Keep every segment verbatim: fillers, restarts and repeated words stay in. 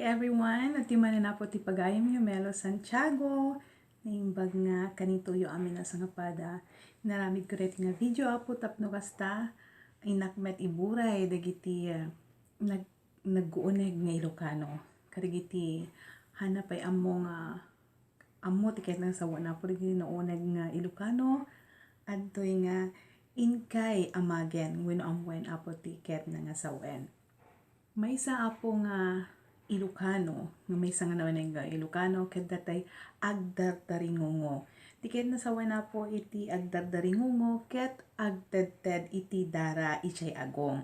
Everyone, adtoy manen Apo ti pagayamyo, Melo Santiago. Naimbag nga kanitoyo amin a sangapada. Inaramidko daytoy nga video, Apo, tapno kasta, innak met iburay dagiti, ah, nag-, nagguuneg nga Ilocano. Kadagiti haanna pay ammo nga ammo ti kayatna nga sawen, Apo, dagiti nauneg nga Ilocano. Adtoy nga inkay amagen wenno ammoen, Apo, ti kayatna nga sawen. Maysa, Apo, nga Ilocano, nga maysa nga nauneg nga Ilocano, ket datay agdardaringungo. Ti kayatna sawen, Apo, iti agdardaringungo ket agtedted iti dara idiay agong.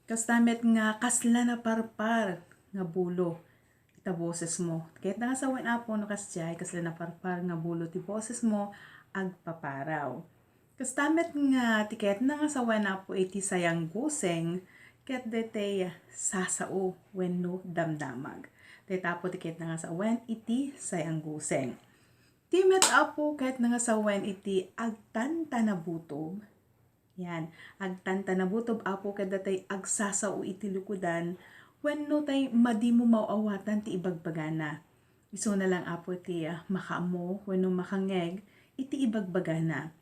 Kasta met nga kasla naparpar nga bulo ita bosesmo. Kayatna nga sawen, Apo, no kasdiay, kasla naparpar nga bulo ti bosesmo, agpaparaw. Kasta met nga ti kayatna nga sawen, Apo, iti sayangguseng, ket daytay sasao wenno damdamag. Dayta, Apo, ti kayatna nga sawen iti sayangguseng. Ti met, Apo, kayatna nga sawen iti agtantanabutob. Yan, agtantanabutob, Apo, ket datay agsasao iti lukodan wenno tay madi mo maaw-awatan ti ibagbagana. Isuna lang, Apo, ti, ah, makaammo wenno makangngeg iti ibagbagana.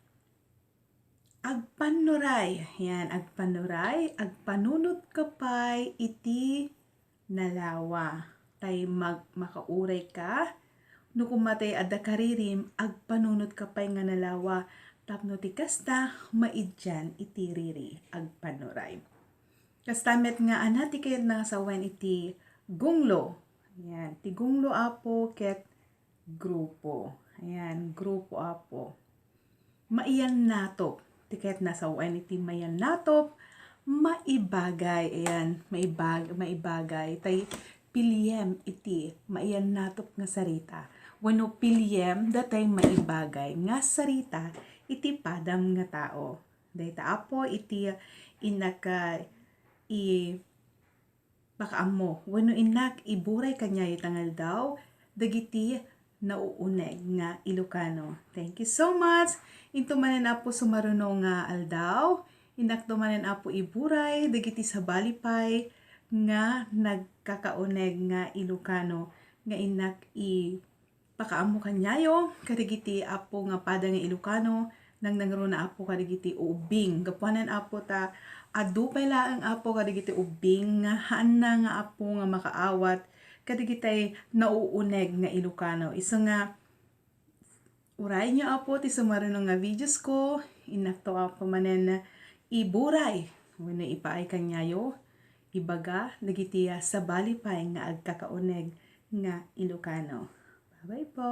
Agpannuray. Yan, agpannuray, agpanunotka pay iti nalawa. Tay mag-, makaurayka. No koma tay adda karirim, agpanunotka pay nga nalawa. Tapno ti kasta, maidian iti riri. Agpannuray. Kasta met nga, ania ti kayatna nga sawen iti gunglo. Yan, ti gunglo, Apo, ket grupo. Ayan, grupo, Apo. Maiyannatop. Ti kayatna sawen iti maiyannatop, maibagay. Ayan, maibag-, maibagay. Tay piliem iti maiyannatop nga sarita. Wenno piliem datay maibagay nga sarita iti padam nga tao. Dayta, Apo, iti innak, ah, i-, pakaammo wenno innak iburay kaniayo ita nga aldaw dagiti nauuneg nga Ilocano. Thank you so much. Into manen, Apo, sumaruno nga aldaw, innakto manen, Apo, iburay dagiti sabali pay nga nagkakauneg nga Ilocano nga innak i- pakaammo kaniayo kadagiti, Apo, nga pada nga Ilocano, nangnangruna, Apo, kadagiti ubbing. Gapuanan, Apo, ta adu pay laeng, Apo, kadagiti ubbing nga haanna nga, Apo, nga makaawat kadagitay nauuneg nga Ilocano. Isu nga, urayyo, Apo, ti sumaruno nga videos ko, innakto, Apo, manen iburay wenno ipaay kaniayo, ibaga dagiti, ah, sabali pay nga agkakauneg nga Ilocano. Bye-bye po.